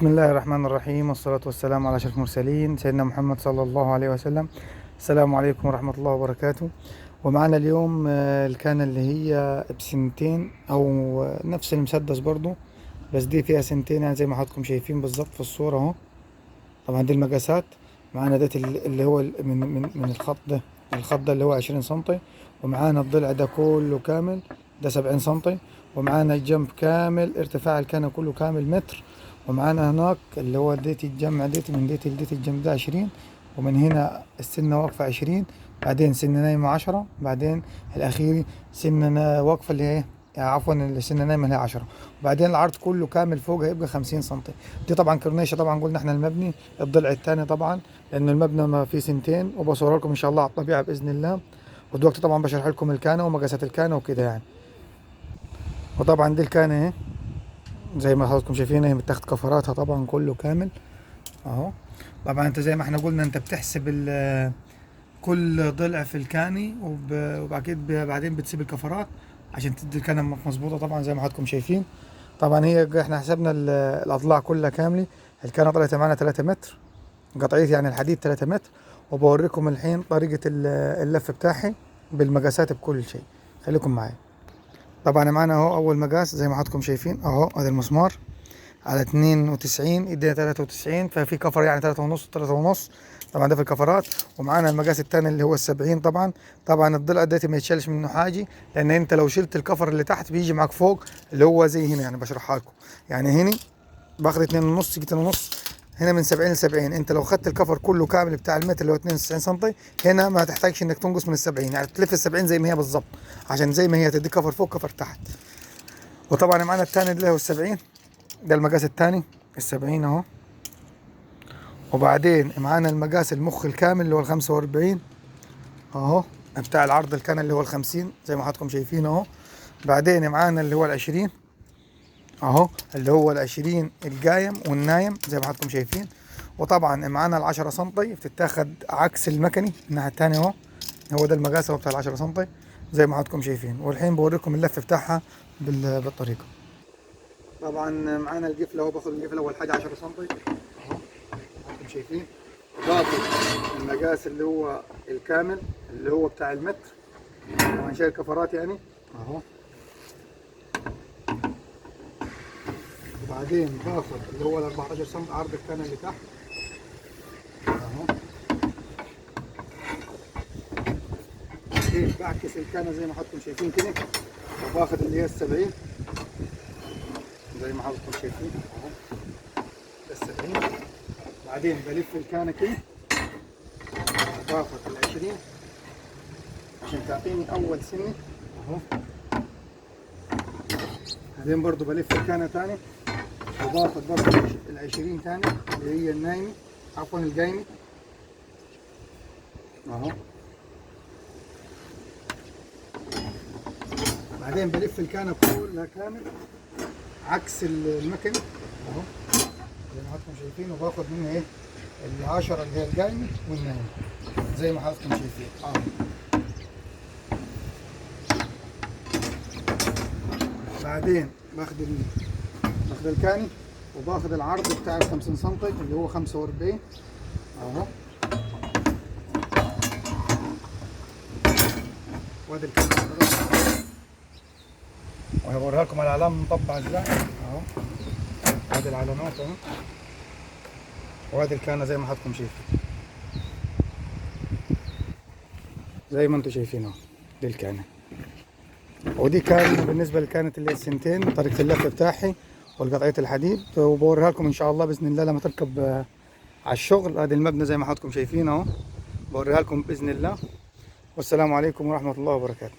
بسم الله الرحمن الرحيم، والصلاة والسلام على أشرف المرسلين سيدنا محمد صلى الله عليه وسلم. السلام عليكم ورحمة الله وبركاته. ومعنا اليوم الكانة اللي هي بسنتين أو نفس المسدس برضو، بس دي فيها سنتين يعني زي ما حضراتكم شايفين بالظبط في الصورة اهو. طبعا دي المقاسات معانا، ديت اللي هو من الخط ده، الخط ده اللي هو 20 سنتي، ومعانا الضلع ده كله كامل ده 70 سنتي، ومعانا الجنب كامل ارتفاع الكانة كله كامل متر، ومعانا هناك اللي هو ديت الجمع ديت من ديت لديت الجنب ده 20، ومن هنا السنة واقفة 20، بعدين سنة نايمة 10، بعدين الأخير سنة واقفة اللي هي عفوا السنة نايمة اللي هي 10، وبعدين العرض كله كامل فوق هيبقى 50 سنتي. دي طبعا كورنيشة، طبعا قلنا احنا المبني الضلع الثاني طبعا لأن المبنى ما فيه سنتين، وبصور لكم إن شاء الله على الطبيعة بإذن الله. ودلوقتي طبعا بشرح لكم الكانة ومقاسات الكانة وكده يعني. وطبعا دي الكانة اهي زي ما حضراتكم شايفين، هي متاخد كفراتها طبعا كله كامل اهو. طبعا انت زي ما احنا قلنا انت بتحسب كل ضلع في الكاني، وبعد كده بعدين بتسيب الكفرات عشان تدي الكانة مظبوطة طبعا زي ما حضراتكم شايفين. طبعا هي احنا حسبنا الاضلاع كلها كاملة، الكانة طلعت معانا 3 متر قطعية يعني الحديد 3 متر. وبوريكم الحين طريقه اللف بتاعي بالمقاسات بكل شيء، خليكم معايا. طبعا معانا اهو اول مقاس زي ما حضراتكم شايفين اهو، ادي المسمار على 92 يدينا 93، ففي كفر يعني 3.5 3.5 طبعا ده في الكفرات. ومعانا المقاس الثاني اللي هو 70. طبعا الضلع ده ما يتشالش منه حاجة، لان انت لو شلت الكفر اللي تحت بيجي معاك فوق اللي هو زي هنا، يعني بشرحها لكم. يعني هنا باخد 2.5 2.5 هنا من 70 ل 70، انت لو خدت الكفر كله كامل بتاع المتر اللي هو 92 سم هنا ما تحتاجش انك تنقص من ال 70، يعني تلف ال 70 زي ما هي بالظبط، عشان زي ما هي تدي كفر فوق كفر تحت. وطبعا معانا الثاني اللي هو ال 70، ده المقاس الثاني ال 70 اهو. وبعدين معانا المقاس المخ الكامل اللي هو ال 45 اهو بتاع العرض الكامل اللي هو ال 50 زي ما حضراتكم شايفين اهو. بعدين معانا اللي هو ال 20 اهو اللي هو ال 20 القايم والنايم زي ما حضراتكم شايفين. وطبعا معانا ال 10 سم بتتاخد عكس المكني الناحية الثانية اهو، هو ده المقاس اهو بتاع ال 10 سم زي ما حضراتكم شايفين. والحين بوريكم اللف بتاعها بالطريقة. طبعا معانا القفله اهو، باخد القفله اول حاجة 10 سم اهو حضراتكم شايفين. باخد المقاس اللي هو الكامل اللي هو بتاع المتر طبعا شايل كفرات يعني اهو. وبعدين باخد اللي هو ال 14 سم عرض الكانة اللي تحت اهو. بعدين بعكس الكانة زي ما حضراتكم شايفين كده، وباخد اللي هي ال 70 زي ما حضراتكم شايفين اهو، ال 70. بعدين بلف الكانة كده وباخد ال 20 عشان تعطيني اول سنة اهو. بعدين برضو بلف الكانة تاني وباخد برضو ال 20 تاني اللي هي النايمة عفوا القايمة اهو. بعدين بلف الكانة كلها كامل عكس المكنة اهو زي ما حضراتكم شايفين، وباخد منها ايه ال10 اللي هي القايمة والنايمة زي ما حضراتكم شايفين اهو. بعدين باخد الكاني وباخد العرض بتاع ال 50 سم اللي هو 45 اهو. وادي الكاني وهوريها لكم على العلامة مطبعة ازاي اهو، ادي العلامات اهو. وادي الكانه زي ما حضراتكم شايفين، زي ما انتم شايفين اهو، دي الكانه. ودي كان بالنسبة للكانه اللي هي السنتين طريقه اللف بتاعي والقطعيه الحديد، وبوريها لكم ان شاء الله باذن الله لما تركب على الشغل. ادي المبنى زي ما حضراتكم شايفين اهو، بوريها لكم باذن الله. والسلام عليكم ورحمة الله وبركاته.